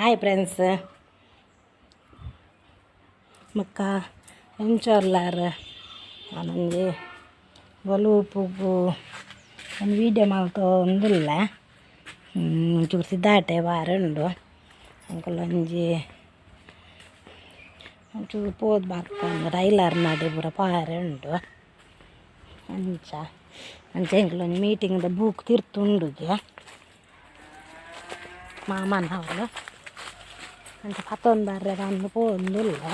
Hi friends, ಬೊಕ್ಕ ಎಂಚ ಉಲ್ಲಾರ್ ಯಾನೊಂಜಿ ಬೊಲ್ಪುಗು ಒಂಜಿ ವೀಡಿಯೋ ಮಲ್ತೊಂದುಲ್ಲೆ. ಒಂಚೂರು ಸಿದ್ದಾಟೆ ಬಾರಿ ಉಂಡು. ಎಂಕುಲೊಂಜಿ ಒಂಚೂರು ಪೋದು ಬತ್ತಂದು ಟೈಲರ್ ನಡೆ ಪೂರ ಪಾರೆ ಉಂಡು. ಅಂಚ ಅಂಚ ಎಂಕುಲೊಂಜಿ ಮೀಟಿಂಗ್ದ ಬೂಕ್ ತಿರ್ತುಂಡುಗೆ ಮಾಮನವ್ಲು. ಅಂಚ ಪತ್ತೊಂದು ಬರ್ರೆ ಪಂದ್ ಪೋವೊಂದುಲ್ಲೆ.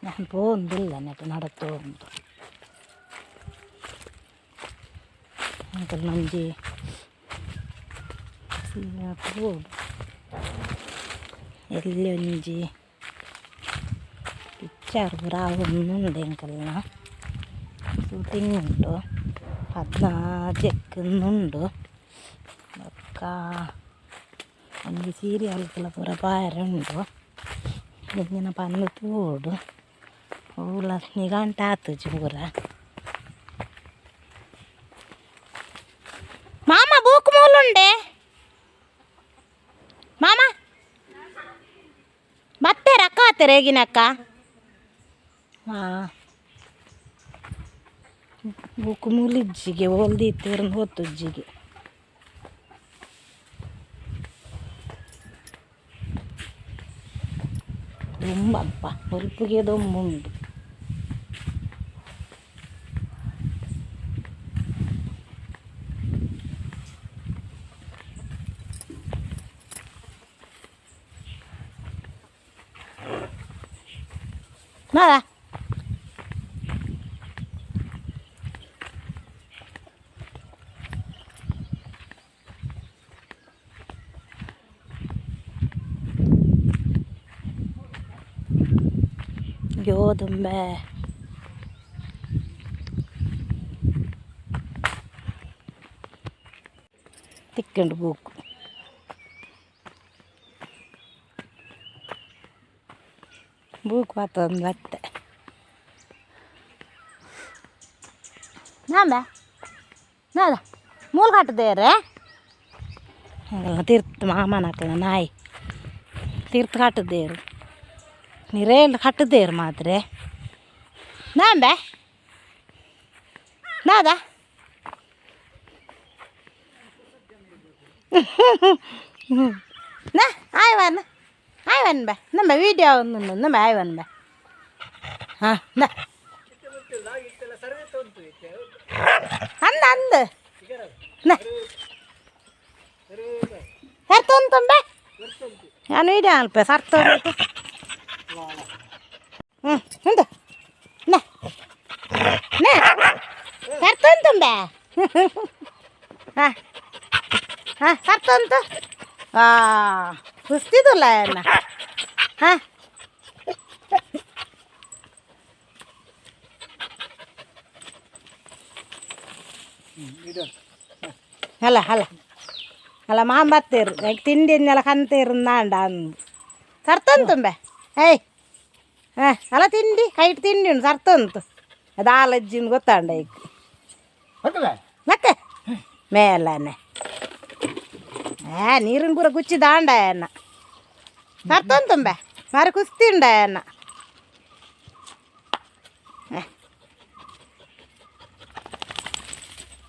ಯಾನ್ ಪೋವೊಂದುಲ್ಲೆ ನೆಟ್ ನಡತೊಂದು. ಎಂಕಲ್ನ ಒಂಜಿ ಪೋಡು ಎಲ್ಲೆ ಒಂಜಿ ಪಿಕ್ಚರ್ ಪೂರ ಆವೊಂದುಂಡು. ಎಂಕಲ್ನ ಶೂಟಿಂಗ್ ಉಂಡು, 16ಕ್ಕ್ ಉಂಡು. ಬೊಕ್ಕ ಒಂಜಿ ಸೀರಿಯಲ್ಗ್ಲ ಪೂರ ಪೋಯೆರೆ ಉಂಡು. ಎಂಚಿನ ಪಂದ್ ತೂವೊಡು. ಒವ್ಲ ನಿಗಂಟ್ ಆತುಜಿ ಪೂರ. ಮಾಮ ಬೂಕ್ ಮೂಲುಂಡೆ ಮಾಮ. ಬತ್ತೇರ ಅಕ್ಕ, ಬತ್ತೇರ ಹೇಗಿನಕ್ಕ? ಹಾಂ, ಬೂಕು ಮೂಲಿಜ್ಜಿಗೆ ಓಲ್ದಿತ್ತೇರ್ ಗೊತ್ತುಜ್ಜಿಗೆ. ದೊಂಬಪ್ಪ, ಬೊಲ್ಪುಗೆ ದೊಂಬುಂಡು. ನಾದ ದುಂಬೆ ತಿಕ್ಕುಂಡು ಬೂಕು. ಬೂಕು ಪತ್ತೊಂದು ಬತ್ತೆ. ನಾಂಬೆ ನಾದ ಮೂಲು ಕಟ್ಟದೇರೆ. ಎಂಕಲ್ನ ತಿರ್ತ್ ಮಾಮನಕ್ಲೆನ ನಾಯಿ ತಿರ್ತ್ ಕಟ್ಟುದೇರು, ನಿರೇಲ್ ಕಟ್ಟುದೇರು ಮಾತ್ರೆ. ನಾಂಬೆ ನಾದ ನಾ ಆಯ್ವನ್ ಆಯ್ವನ್ ಬೆ ನಮ್ಮ ವೀಡಿಯೋ ಒಂದು ನಮ್ಮ ಆಯ್ವನ್ ಬೆ. ಹಾಂ, ನಾ ಅಂದ ಅಂದ ನಾ ಸರ್ತೊಂತುಂಬೆ. ನಾನು ವೀಡಿಯೋ ಅಲ್ಪ ಸರ್ತ. ಹ್ಞೂ, ಉಂದು ನಾ ನಾ ಸರ್ತೊಂತುಂಬೆ. ಹಾಂ ಹಾಂ, ಸರ್ತೊಂತು. ಹಾಂ, ಕುಸ್ತಿದುಲ್ಲ ಎನ್ನ. ಹಾಂ, ಅಲ್ಲ ಅಲ್ಲ ಅಲ್ಲ, ಮಾಮ ಬತ್ತೇರು ತಿಂಡಿ ಕಂತೇರು ನಾಂಡ ಅಂದು ಸರ್ತೊಂತುಂಬೆ. ಏಯ್, ಹಾಂ, ಅಲ್ಲ, ತಿಂಡಿ ಕೈಟ್ ತಿಂಡಿ ಉಂಡು, ಸರ್ತೊಂತು. ಅದು ಆಲಜ್ಜಿನ ಗೊತ್ತಾಂಡ ಈಗ. ಮತ್ತೆ ಮೇಲನೆ ಏ ನೀರಿನ ಪೂರ ಗುಚ್ಚಿ ದಾಂಡ ಎನ್ನ. ಸರ್ತೊಂತುಂಬೆ, ಮಾರಿ ಕುಸ್ತಿ ಉಂಡ ಎನ್ನ.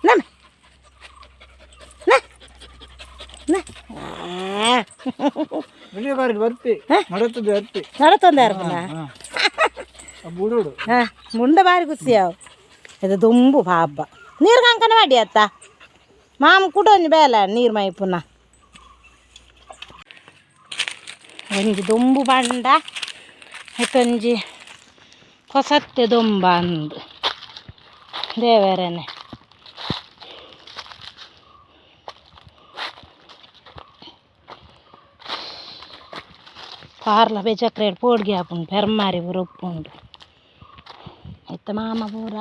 ನಮ್ಮ ಬರ್ತಿ ನಡತದೆ ಬರ್ತಿ. ನಡತೊಂದು ಇರ್ಪುನ. ಬುಡುಡು. ಹಾಂ, ಮುಂಡ ಬಾರಿ ಖುಷಿ ಅವು. ಇದು ದುಂಬು ಪಾಪ ನೀರು ಕಂಕನ ಮಾಡಿ ಅತ್ತ. ಮಾಮ ಕುಡೊಂಜಿ ಬೇಲೆ ನೀರು ಮೈಪುನ. ಒಂಜಿ ದೊಂಬು ಬಂಡ ಇತ್ತೊಂಜಿ ಹೊಸತ್ತೆ ದೊಂಬ ಅಂದು ದೇವರೇನೆ. ಕಾರ್ಲ ಬೆಚಕ್ರೆ ಪೋಡ್ಗೆ ಆಪುಂಡು, ಪೆರ್ಮಾರಿ ಪೂರ ಉಪ್ಪುಂಡು. ಇತ್ತೆ ಮಾಮ ಪೂರ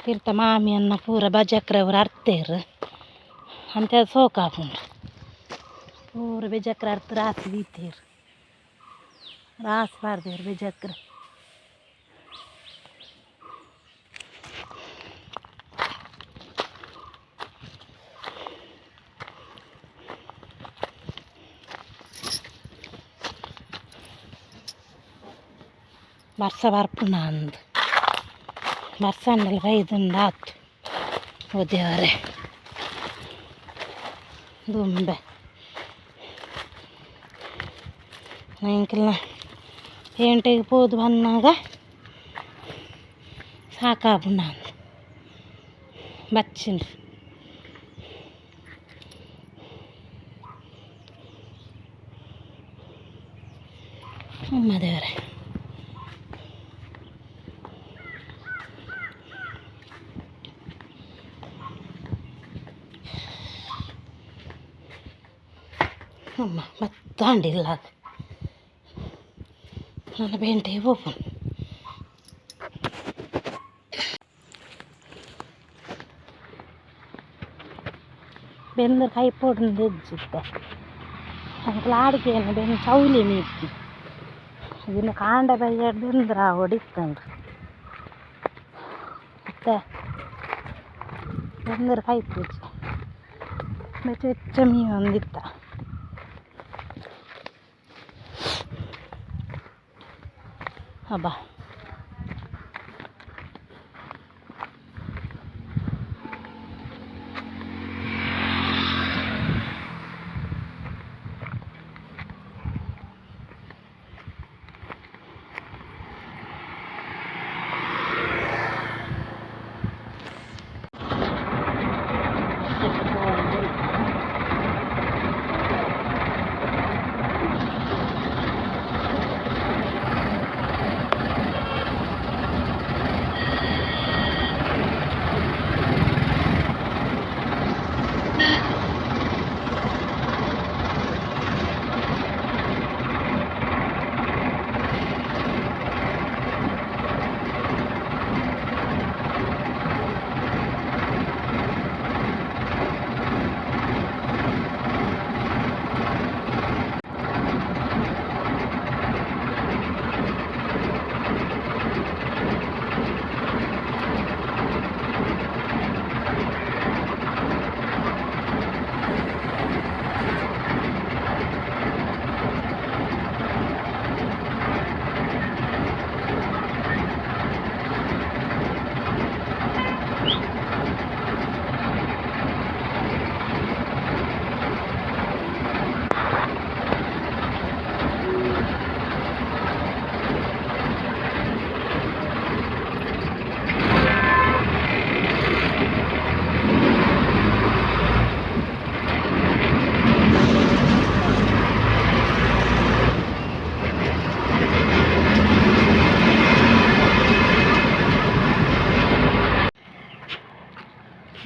ತಿರ್ತ ಮಾಮಿಯನ್ನ ಪೂರ ಬಜಕ್ರೆ ಪೂರ ಅರ್ತೇರು ಅಂತ ಸೋಕಾಪುಂಡು. ಪೂರ ಬೆಜಕ್ರ ಅರ್ಥ ರಾಸಿ ದೀತೇರು ರಾಸಿ ಪಾಡ್ದೇರು ಬೆಜಕ್ರ. ಬರ್ಸ ಬರ್ಪುಂಡ ಅಂದ್ ಬರ್ಸ ಅಂಡಲ ಬೈದುಂಡ ಆತು. ಓ ದೇವರೇ, ದುಂಬೆ ಎಂಕಲ್ನ ಪೇಂಟೆಗೆ ಪೋದು ಬನ್ನಾಗ ಸಾಕಾಪುಂಡ ಅಂದ್ ಬಚ್ಚಿನ. ಅಮ್ಮ ದೇವರೇ. ಅಮ್ಮ ಬತ್ತಾಂಡಿಲ್ಲ ನನ್ನ ಪೇಂಟೆಗೆ ಪೋಪುನು. ಬೆಂದ ಕೈ ಪೋಡುಂದು ಎಜ್ಜಿತ್ತೆ ಅಂಕುಲು ಆಡಿಕೆಯನ್ನು ಬೆಂದು ಚೌಲಿ ಮೀಪಿ ಇದನ್ನು ಕಾಂಡ ಬಯ್ಯಡ್ ಬೆಂದ್ರ ಹೊಡಿತ್ತಂಡ್ರು. ಮತ್ತೆ ಬೆಂದ್ರ ಕೈ ಪೂಜೆ ಬೆಚ್ಚ ಬೆಚ್ಚ ಮೀ ಒಂದಿತ್ತ. ಅಬ್ಬಾ.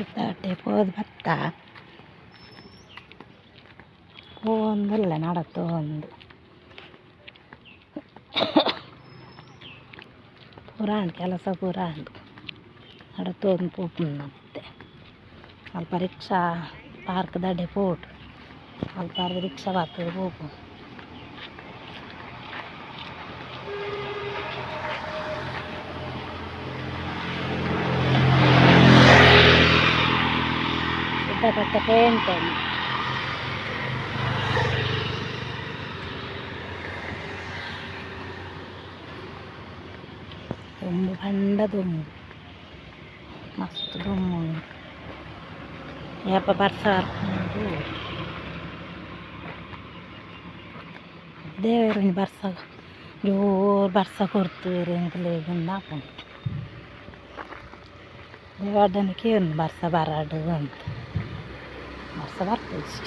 ಇತ್ತಾಟೆ ಪೋದು ಬತ್ತ ಪೋವೊಂದುಲ್ಲೆ ನಡತೊಂದು ಪೂರ ಆಂಡ್ ಕೆಲಸ ಪೂರ ಆಂಡ್ ನಡತೊಂದು ಪೋಪುಂಡು ಇತ್ತೆ. ಅಲ್ಪ ರಿಕ್ಷಾ ಪಾರ್ಕ್ದಡೆ ಪೋಡು ಅಲ್ಪ ರಿಕ್ಷಾ ಪತ್ತುದು ಪೋಪುಂಡು. ಪೆದ್ದ ಪೇಂಟೆ. ದೊಂಬು ಪಂಡ ದೊಂಬು ಮಸ್ತ್ ದೊಂಬು ಉಂಡು. ಏಪ ಬರ್ಸ ಬರ್ಪುಂಡು ದೇವೆರ್ ಒಂಜಿ ಬರ್ಸ ಜೋರು ಬರ್ಸ ಕೊರ್ತುವೆರ್ ಎಂಕ್ಲೆಗ್ ಇಂದ್ ಆಪುಂಡು. ದೇವರ್ಡನೆ ಕೇನುನು ಬರ್ಸ ಬರಡ್ ಪಂದ್. ಬರ್ಸ ಬರ್ಪುಜಿ.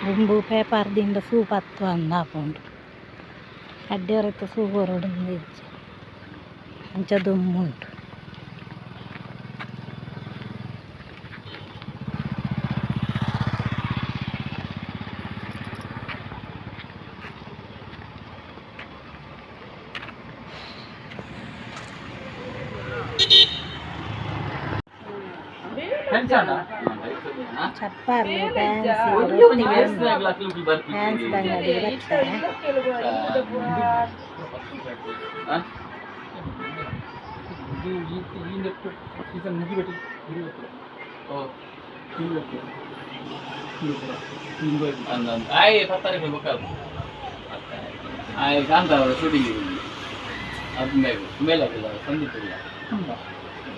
ದುಂಬು ಪೇಪರ್ ದೀಂಡ ಸೂ ಪತ್ತುವಂದ್ ಆಪುಂಡು. ಎಡ್ಡೆ ಇತ್ತೆ ಸೂ ಕೊರೊಡುಂದು ಇಜ್ಜಿ ಅಂಚ ದುಂಬು ಉಂಡು. ಚಪ್ಪಾರ್ಲು ಫ್ಯಾನ್ಸಿ ಫ್ಯಾನ್ಸಿ ಅಂಗಡಿ ಬರ್ತಾರೆ. ಆಯ್ ಪತ್ತಾರಿಗೆ ಬೇಕಾದ ಆಯ್ ಕಾಂತಾರ ಶೂಟಿಂಗ್ ಅದು ಮೇಲೆ ಆಗಿಲ್ಲ ಸಂದೀಪ್ ಇಲ್ಲ.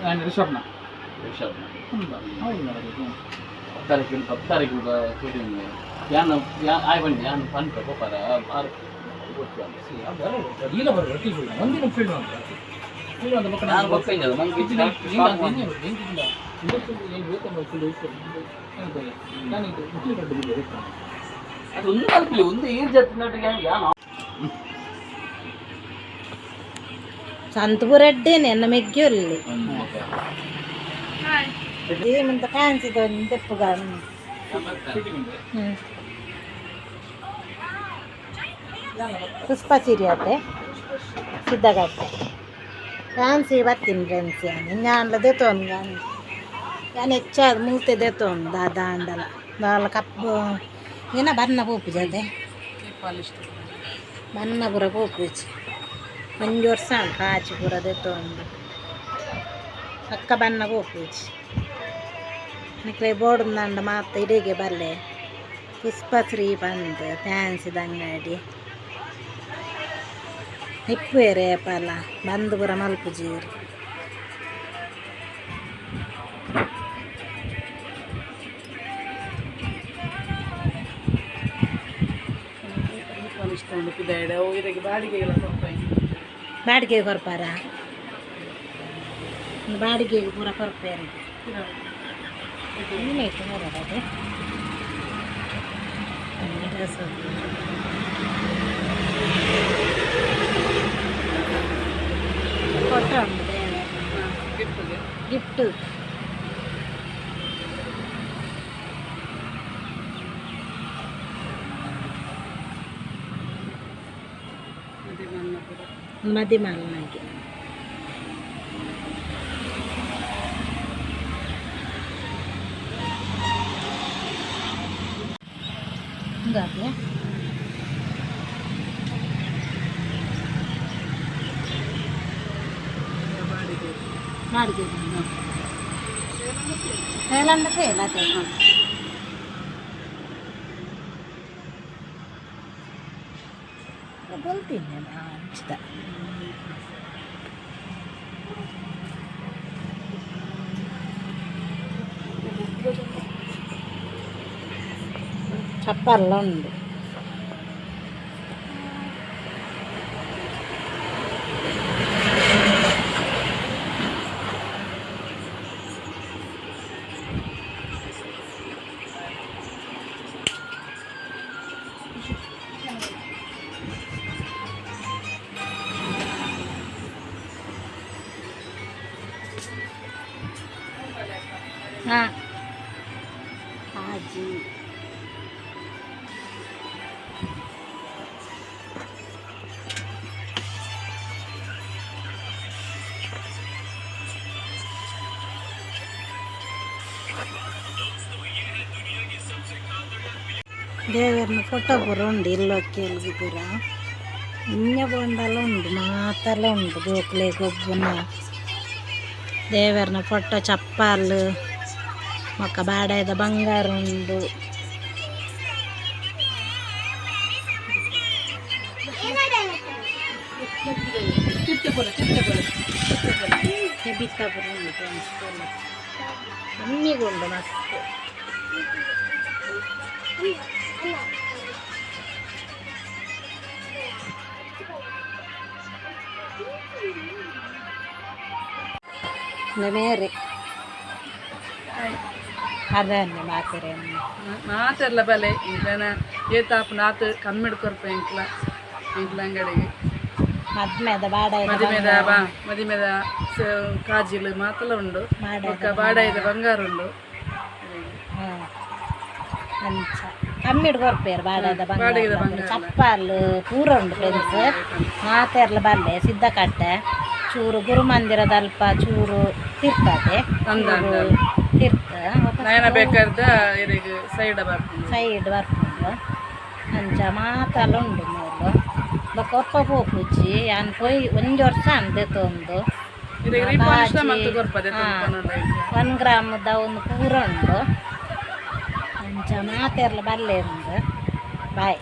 ನಾನು ರಿಷಬ್ನ. ರಿಷಬ್. ಹೌದು ಮೇಡಮ್. 10 ತಾರೀಕು 10 ತಾರೀಕು ಶೂಟಿಂಗ್ ಯಾನ್ ಆಯ್ ಬನ್ನಿ ಯಾನ್ ಪನ್ಪ ಪೋಪಾರ. ಈಗ ಬರೋ ಒಂದಿನ ಫೀಲ್ಡ್ ಅಂತ ಫೀಲ್ಡ್ ಅಂತ ಮಕ್ಕಳು. ನಾನು ಗೊತ್ತಿಲ್ಲ ಮಂಗೆ. ಅದು ಒಂದು ಅಲ್ಪಿಲ್ಲ ಒಂದು ಏರ್ ಜಾತಿ ನಾಟಿಗೆ ಯಾನ್. ಸಂತಪುರ ಎಡ್ಡೇನೆ ಎನ್ನ ಮೆಗ್ಗಿಯಲ್ಲಿ ಏಮಂತ ಫ್ಯಾನ್ಸಿ ಒಂದು ತೆಪ್ಪುಗ. ಪುಷ್ಪ ಸೀರೆ ಸಿದ್ಧಗಟ್ಟೆ ಫ್ಯಾನ್ಸಿ ಬರ್ತೀನಿ ಫ್ರೆಂಡ್ಸ್. ಯಾನ್ ಇನ್ಯಾನ್ಲ ದೆತೊನ್ ಯಾನ್ ಹೆಚ್ಚಾದ್ ಮೂತೆ ದೆತೊನ್ ದಾದ ಆಂಡಲ ದಾಲ ಕಪ್ಪು ಏನ ಬಣ್ಣ ಪೋಪುಜಿ ಅದೇ ಬಣ್ಣ ಪೂರ ಪೋಪುಜಿ. ಒಂಜಿ ವರ್ಷ ಆಂಡ್ ಕಾಚಿ ಪೂರ ದೆತೊಂದು ಪಕ್ಕ ಬಣ್ಣ ಪೋಪುಜಿ. ನಿಕ್ಲೆ ಬೋರ್ಡ್ ಮಾತ ಇಡೆಗೆ ಬಲ್ಲೆ ಪುಷ್ಪಶ್ರೀ ಪಂದ್ ಫ್ಯಾನ್ಸಿದ ಅಂಗಡಿ ಇಪ್ಪುವೆರ್ ಏಪಲ ಬಂದ್ ಪೂರ ಮಲ್ಪುಜೆರ್. ಬಾಡಿಗೆ ಕೊರ್ಪಾರ ಒಂದು ಬಾಡಿಗೆಗೆ ಪೂರ ಕೊರ್ಪೇರು. ಏನಾಯ್ತು ನೋಡೋದು ಅದೇ. ಫೋಟೋ ಉಂಟು ಗಿಫ್ಟ್. ಮದಿಮಲ್ನಾಗೆ ಹಿಂಗಾದ್ರೆ ಬಾಡಿಗೆ ಸೇಲ್ ಅಂದ್ರೆ ಸೇಲ್ ಅದೇ. ಬೊಲ್ತೀನಿ ಹಂಚ್ದ. ಚಪ್ಪಲ್ಲ ಉಂಡು. ಹಾಂ ಕಾಜಿ ದೇವರನ್ನ ಫೋಟೋ ಪೂರ ಉಂಡು ಇಲ್ಲೊಕ್ಕೆಲ್ಗೆ ಪೂರ ಇನ್ನ ಬೋಂಡಲ ಉಂಡು ಮಾತೆಲ್ಲ ಉಂಡು ಜೋಕುಲೆ ಗೊಬ್ಬುನ ದೇವರನ ಫೋಟೋ ಚಪ್ಪಾಲ್ ಬೊಕ್ಕ ಬಾಡಾಯ್ದ ಬಂಗಾರ ಉಂಡು. ಕೆಬಿತ ಪೂರ ಉಂಡು ಫ್ರೆಂಡ್ಸ್. ಕಮ್ಮಿಗುಂಡು ಮಸ್ತ್. ಮೇರೆ ಅದನ್ನೇ ಮಾತೆರೆ. ಮಾತೆರ್ಲ ಬಲೆ ಇಂಕ್ಲನ ಏತಾಪ್ ನಾತ್ ಕಮ್ಮಿಡ್ ಕೊರ್ಪ ಇಂಕ್ಲ ಇಂಕ್ಲ ಅಂಗಡಿಗೆ. ಮದ್ಮೆದ ಬಾಡಾಯ್ದ. ಮದಿಮೆದ ಬಾ ಮದಿಮೆದ ಕಾಜಿಲು ಮಾತೆಲ್ಲ ಉಂಡು. ಬೊಕ್ಕ ಬಾಡಾಯ್ದ ಬಂಗಾರ ಉಂಡು. ಅಂಚ ಕಮ್ಮಿಡ್ ಕೊರ್ಪೇರು ಬಾಡಾಯ್ದ ಬಾಡಾಯ್ದ ಬಂಗಾರ. ಬಂಗಾರ. ಚಪ್ಪಾಲ್ ಪೂರ ಉಂಡು ಫ್ರೆಂಡ್ಸ್. ಮಾತೆರ್ಲ ಬಲ್ಲೆ ಸಿದ್ಧಕಟ್ಟೆ ಚೂರು ಗುರುಮಂದಿರದ ಅಲ್ಪ ಚೂರು ತಿರ್ತದೆ. ಅಂದ ಅಂದ. ತೀರ್ಥ ನಯನ ಬೇಕಾರ್ದ ಇರೆಗ್ ಸೈಡ್ ಬರ್ಪುಂಡು. ಸೈಡ್ ಬರ್ಪುಂಡು. ಅಂಚ ಮಾತಲ ಉಂಡು ಮೂಲು. ಬೊಕ ಒಲ್ಪ ಪೋಪುಜಿ ಯಾನ್ ಪೋಯಿ ಒಂಜಿ ವರ್ಷ ಆಂಡ್ ದೆತೊಂದು. ಇರೆಗ್ ರೀಪಾಲಿಶ್ ಬಾಜಿ, ಮಂತ್ ಕೊರ್ಪ ದೆತೊಂದು ಪನೊಂಡ. 1 ಗ್ರಾಮದ ಒಂದು ಪೂರ ಉಂಡು. ಅಂಚ ಮಾತೆರ್ಲ ಬಲ್ಲೆ ಉಂದು. ಬಾಯ್.